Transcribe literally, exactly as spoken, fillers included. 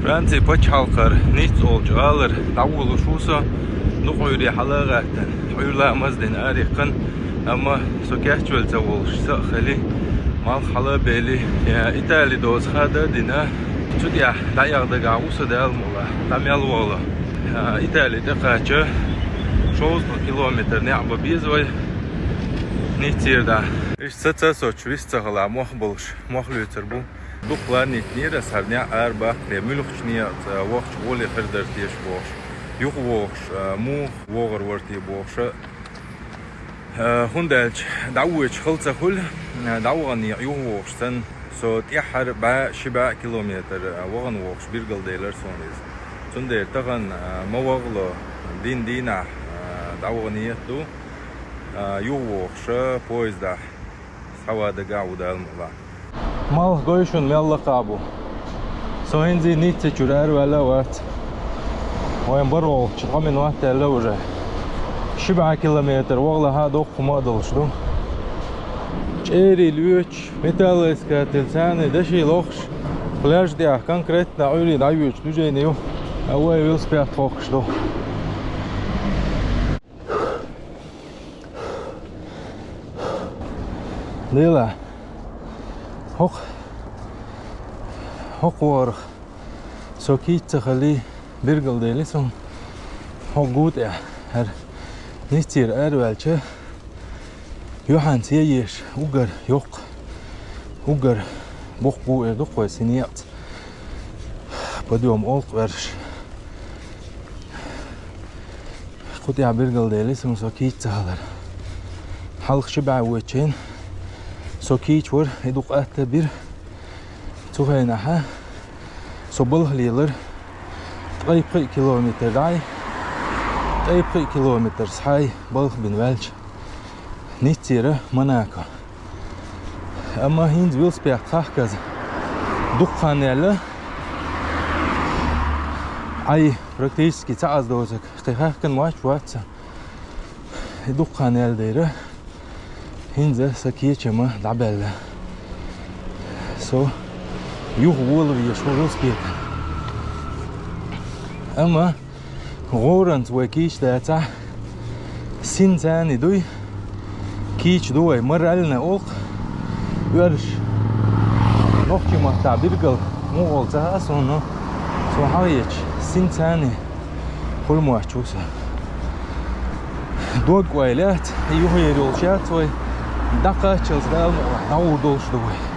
Франци пачхьалкхара Ницца олча гӀалара дӀаволалуш ву со, дукха Ӏуьйре хьала а гӀаьттина, Ӏуьйре ламаз а дина араяьккхина, амма со кечвелла ца волуш са а хили, малх хьала а бели, я Итали доцу хада а дина, цу тӀехь дӀаэха дагахь ву со, Дала мукъ лахь, дӀа мел вахало. А, Итали тӀекхача, шовзткъа километр некъ бан беза вай Ниццера дӀа. Иштта саца соцуш вист ца хала мох болуш, мох лоьцур бу. Дукха ланнитнера ас хӀара некъ арабаккхале, муьлххачу некъаца вахча гӀоле хир дара теша бохуш, юхавогӀуш, а, муха вогӀур вара те бохуш а. А, хӀунда аьлча дӀавоьдуш хала ца хуьлу, а, дӀавахана некъ юхавогӀуш санна, со тӀаьххьара бӀе, ши бӀе километр, а, вахана вогӀуш билгалделира суна иза. Цундела тахана, а, ма вахало, дийнан дийнахь, а, дӀавахана некъ ду, а, юхавогӀуш а поездехь. Схьаван дагахь ву, Дала мукъ лахь. Малх гой шуна мел лакхахь бу. Со хӀинца Ницце чуьра араваьлла а вац. Вайн бархӀолгӀачу ткъа минот даьлла уже. Ши бӀе километр вахалахь а доккха хӀума а долуш ду. ЧӀерий лоьцуш, металлоискатель, царний даший лохуш, пляж тӀехь конкретно Ӏуьйре дӀайоьдуш движение ю, а вай велосипед хохкуш ду. Дела, хӀокху, хӀокху вахарх со кийча ца хилий, билгалдели суна, хӀокху гу тӀехь, хӀара Ниццера араваьлча, юьхьанца еш уггар йоккха, уггар боккха гу эр ду-кх вай синекъаца, подъём олу-кх ваьрша. Кху тӀехь билгалдели суна со кийча ца хилар. Хьалха ши бӀе воьдучу хенахь со кийча вара, и дукха атта бира. Цу хенахь со балха лелара, ткъе пхи километр дӀай, ткъе пхи километр схьай балха бина ваьлча, Ниццера Монако. Амма хӀинца велосипед хахказ дукха хан яьлла, Ӏай практически цхьа аз доцург кхин хахкан вац, вац. И дукха хан яьлла дера, хӀинца сан кечам дӀабаьлла. Со юха вола везаш ву велосипедана. Амма гӀоранца вай кийча дацахь, синцани дуй, кийча ду вай, морально олу-кх, оьрша, нохчийн маттахь билггал муха олу ца хаьа суна, но суна хьахеташ, синцани хуьлу мотташ ву со. Дог ойла яц, и юхайер йолуш яц вай, дӀакхаччалц Дала мукъ лахь, дӀагӀур долуш ду вай.